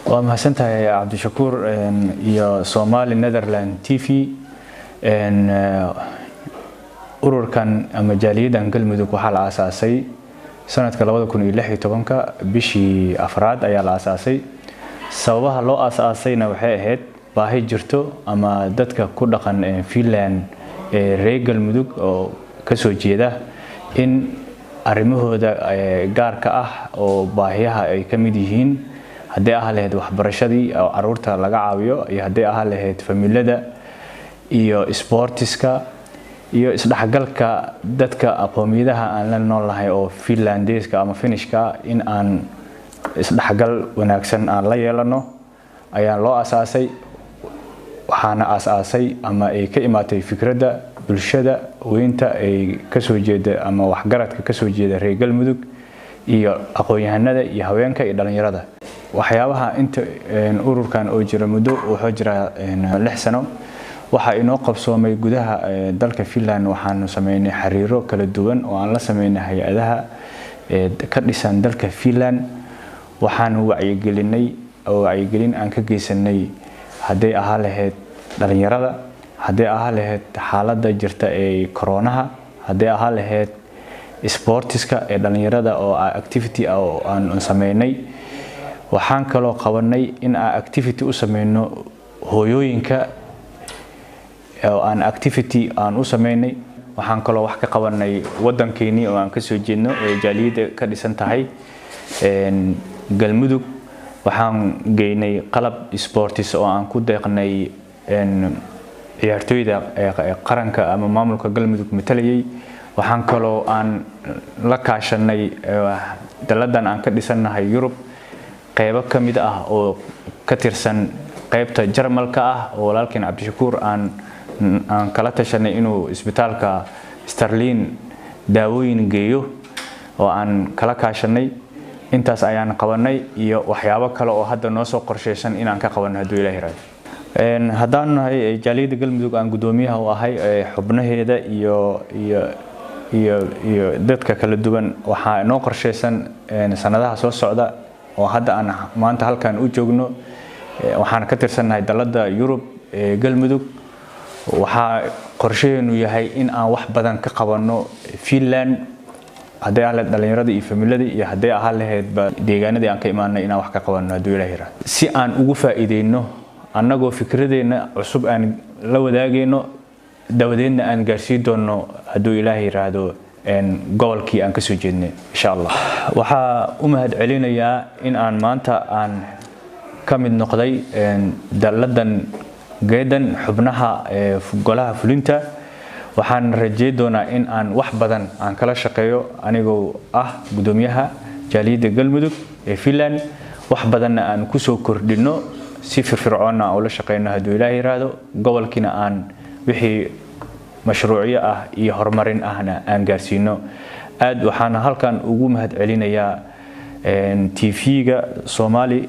Waa mahadsantahay Cabdishakuur iyo Somali Netherland TV. Ururkan ama jaaliyadan Galmudug waxaa la aasaasay sanadka 2016 bishii afraad ayaa la aasaasay. Sababaha loo aasaasayna waxay ahayd baahi jirto ama dadka ku dhaqan Finland ee reer Galmudug oo kasoo jeeda in arrimahooda gaarka ah oo baahiyaha ay ka mid yihiin, haddii ahaa lahayd waxbarashadii oo caruurta laga caawiyo, iyo haddii ahaa lahayd familada iyo isboortiska iyo isdhexgalka dadka aqoomiyadaha aan la noolnahay oo Finlandeska ama Finishka, in aan isdhexgal wanaagsan aan la yeelano ayaa loo asaasay. Waxaana aasaasay ama ay ka imaatay fikradda bulshada weynta ay kasoo jeeda ama waxgaradka kasoo jeeda reer Galmudug iyo aqoon-yahanada iyo haweenka iyo dhalinyarada. Waxyaabaha inta ururkan oo jira muddo wuxuu jiraa 6 sano, waxaa inoo qabsoomay gudaha dalka Finland. Waxaanu sameynay xiriiro kala duwan oo aan la sameynay hay-adaha ka dhisan dalka Finland. Waxaanu wacyigelinay oo wacyigelin aan ka geysanay, hadday ahaa lahayd dhalinyarada, hadday ahaa lahayd xaaladda jirta ee koronaha, hadday ahaa lahayd isboortiska ee dhalinyarada oo activity ah oo aan sameynay. Waxaan kaloo qabanay in aan activity u sameyno hooyooyinka oo aan activity aan u sameynay. Waxaan kaloo wax ka qabanay waddankeenii oo aan kasoo jeedno ee jaaliyadda ka dhisan tahay Galmudug. Waxaan geynay qalab sportis oo aan ku deeqnay ciyaartooyda qaranka ama maamulka Galmudug matalayay. Waxaan kaloo aan la kaashanay daladan aan ka dhisannahay Yurub qeybo ka mid ah oo ka tirsan qeybta Jarmalka ah, oo walaalkeen Cabdishakuur aan kala tashanay inuu isbitaalka Starlin daawooyin geeyo oo aan kala kaashanay. Intaas ayaan qabanay iyo waxyaabo kale oo hadda noo soo qorshaysan inaan ka qabanno hadduu Ilaah yiraahdo. Haddaan nahay jaaliyadda Galmudug aan guddoomiyaha u ahay, xubnaheeda iyo dadka kala duwan, waxaa noo qorshaysan sanadaha soo socda oo hadda aan maanta halkan u joogno. Waxaan ka tirsannahay dalladda Yurub ee Galmudug. Waxaa qorshaheenu yahay in aan wax badan ka qabanno Finland, hadday ahaa lahayd dhalinyarada iyo familada iyo hadday ahaa lahaydba deegaanadii aan ka imaanay, inaan wax ka qabanno hadduu Ilaah yiraahdo, si aan ugu faa'iideyno annagoo fikradeenna cusub aan la wadaagayno, dabadeedna aan gaarsiin doono hadduu Ilaah yiraahdo gobolkii aan kasoo jeednay insha Allah. Waxaa u mahad celinayaa in aan maanta aan ka mid noqday dalladan geedan xubnaha golaha fulinta. Waxaan rajey doonaa in aan wax badan aan kala shaqeeyo anigoo ah guddoomiyaha jaaliyadda Galmudug ee Finland, wax badanna aan kusoo kordhino, si firfircoonna aan ula shaqeyno hadduu Ilaah yiraahdo, gobolkiina aan wixii mashruucyo ah iyo horumarin ahna aan gaarsiino. Aad waxaan halkan ugu mahad celinayaa TV-ga Somali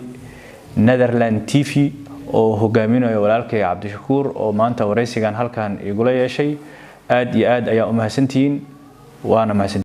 Netherland TV oo hogaaminayo walaalkay Cabdishakuur oo maanta waraysigan halkan igula yeeshay. Aad iyo aad ayaa u mahadsantihiin, waana mahadsantihiin.